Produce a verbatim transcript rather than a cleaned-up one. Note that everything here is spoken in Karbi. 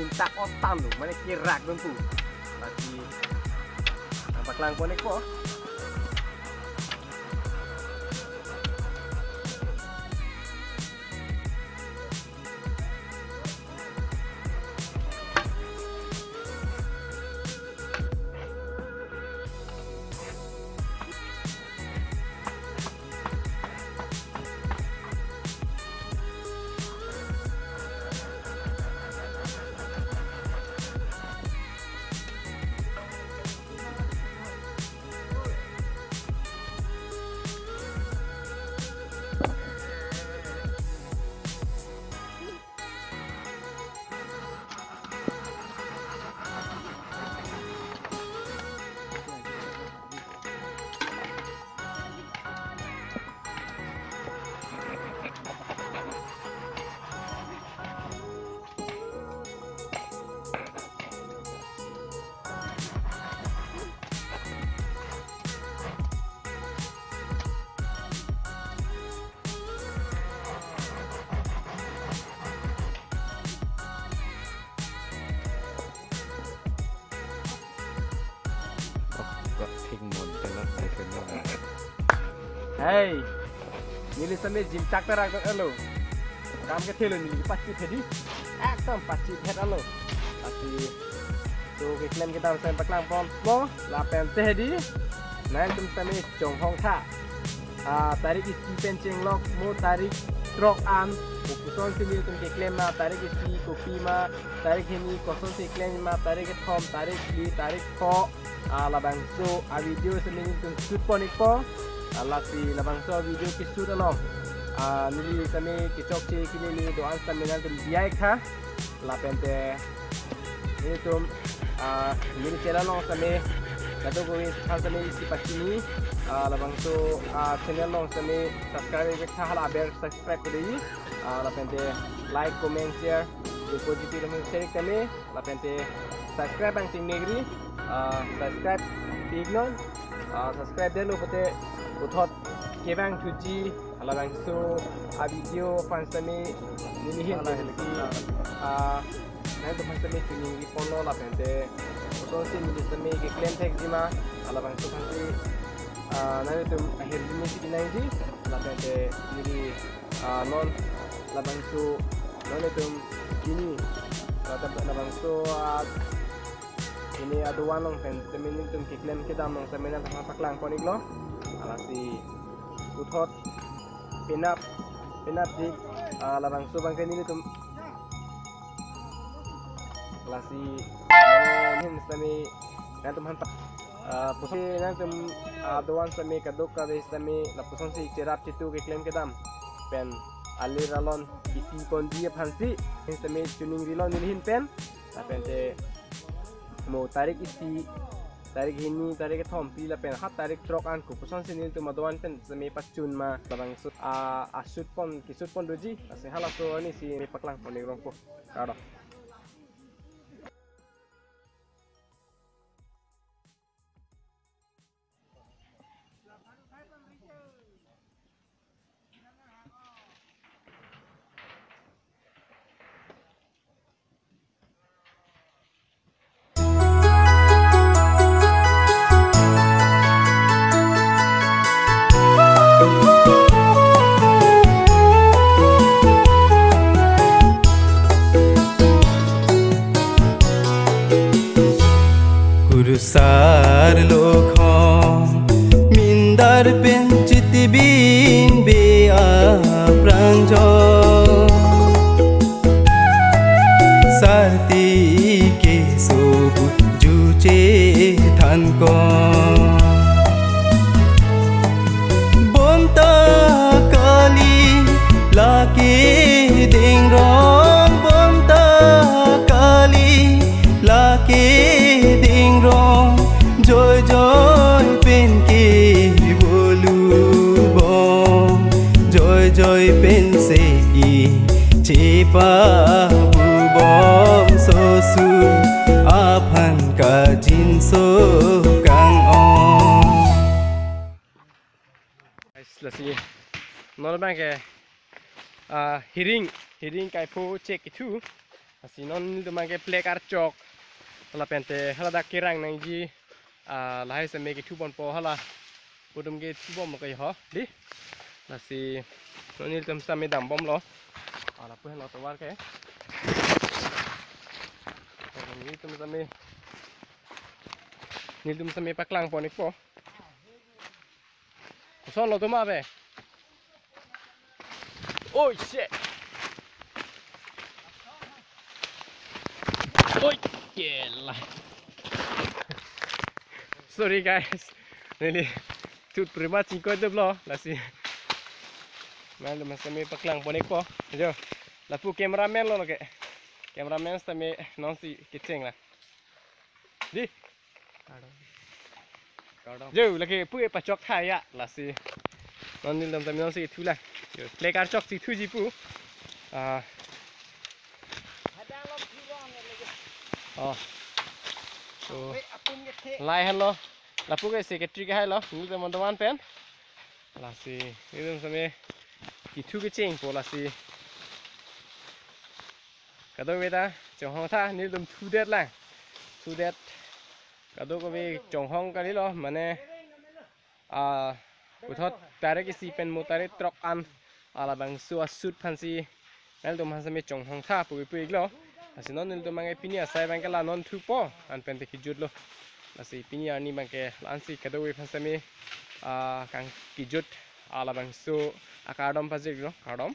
Jimtak otan lo, mane kerak dun tu. Lasi nangpaklang pon-ikpo. Hey, neli sitame jimtak perak dot alo. Kam kethelo neli pachiphe di. Ekdom pachiphet alo. Pasi. So, keklem kedam sitame paklang ponpo. Lapen te di. Nangtum sitame chonghong tha. Ah, tarik isi pen chenglok mo tarik throk an. Kopusonsi nelitum keklem ma, tarik isi kopi ma, tarik hini kosonsi klem ma, tarik kethom, tarik phli, tarik pho. Ah, labangso a-video sitame nelitum shoot pon-ikpo. Ah, lasi labangso a-video ke-shoot along, ah, neli sitame kechokche kenini do-an sitame nangtum diya-ik tha. Lapen te nelitum, ah, neli channel along sitame kadokave aphan sitame isi pachini, ah, labangso, ah, channel along sitame subscribe-ik tha, hala aber subscribe kuri, ah, lapen te like, comment, share, info G P lapen share tame, lapen te subscribe ang ting negri, ah, subscribe pik non, ah, subscribe detlo pulote puthot kevang thuji, halabangso a-video aphan sitame nelihin pen si, ah, nangtum aphan sitame chiningri ponlo lapen te kosonsi neli sitame keklem thekji ma, halabangso aphan si, ah, nangtum ahirjume si kenangji, lapen te neli, ah, non labangso, non itum ini, ah, tab-, labangso, ah, ini adovan along pen sitame nelitum keklem kedam along sitame nangtum aphan paklang pon-iklo. Lasi puthot penap, penap dik, ah, labangso abang ke nelitum. Lasi, mane, nelihin sitame nangtum aphan, ah, pusi nangtum, ah, doan sitame kadokave sitame lapusonsi cherap chetu keklem kedam pen alir alon kipi ponji aphan si, nelihin sitame chiningri lo nelihin pen. Lapen te mo tarik isi, tarik hini, tarik kethom phli lapen ha tarik throk an kopusonsi nelitum adoan pen sitame pachun ma, labangso a, a-shoot pon, ke-shoot pon doji, lasi halaso arni si neli paklang pon-ik rongpo. Kardom. Kurusar lokhong mindar pen chitibin be apranjo. Sarti ke sobu juche than ko. Bonta kali lake ding rong, bonta kali lake ding rong, joy joy pen ke bolu bom, joy joy pen se ke chepa bu bom, sosu aphan kajinso kang ong. Guys, lasi non abang ke, ah, hiring, hiring kaipho chek kethu. Lasi non nelitum abangke plek archok. Lapen te hala dak kerang nangji. Ah, lahai seme kethu ponpo hala. Pudum kethu ponpo ke ho. Di. Lasi non nelitum seme dambomlo. Ah, lapu henlo tovar ke. Nelitum seme. Nelitum seme paklang pon-ikpo. Kosonlo tuma be? Oi, shit. Oi, kela. Sorry guys. Neli tut prima chingkoi duplo lasi. Mal mas seme paklang pon-ikpo. Jo. Lapu cameraman lo ke. Cameraman seme nonsi kecheng la. Di. Jo, lake pu e pachok tha ya, lasi. Non nelitum seme nonsi thu la. Jo, plek archok si thuji pu. Ah. Oh. So, lahai henlo. Lapu ke secretary ke hailo. Nelitum mon doman pen. Lasi, nelitum seme kethu kechengpo lasi. Kadokave ta chonghong tha, nelitum thudet lang. Thudet. Kadokave chonghong kalilo, mane, ah, puthot tarik isi pen mo tarik throk an, ah, labangso asut aphansi nelitum aphan seme chonghong tha pu pu-iklo. Lasi non nelitum abangke pini asai abangke la non thupo, anpen te kejutlo. Lasi pini arni abangke la-ansi kadokave aphan seme, ah, kang kejut, ah, labangso akardom pajirlo, kardom.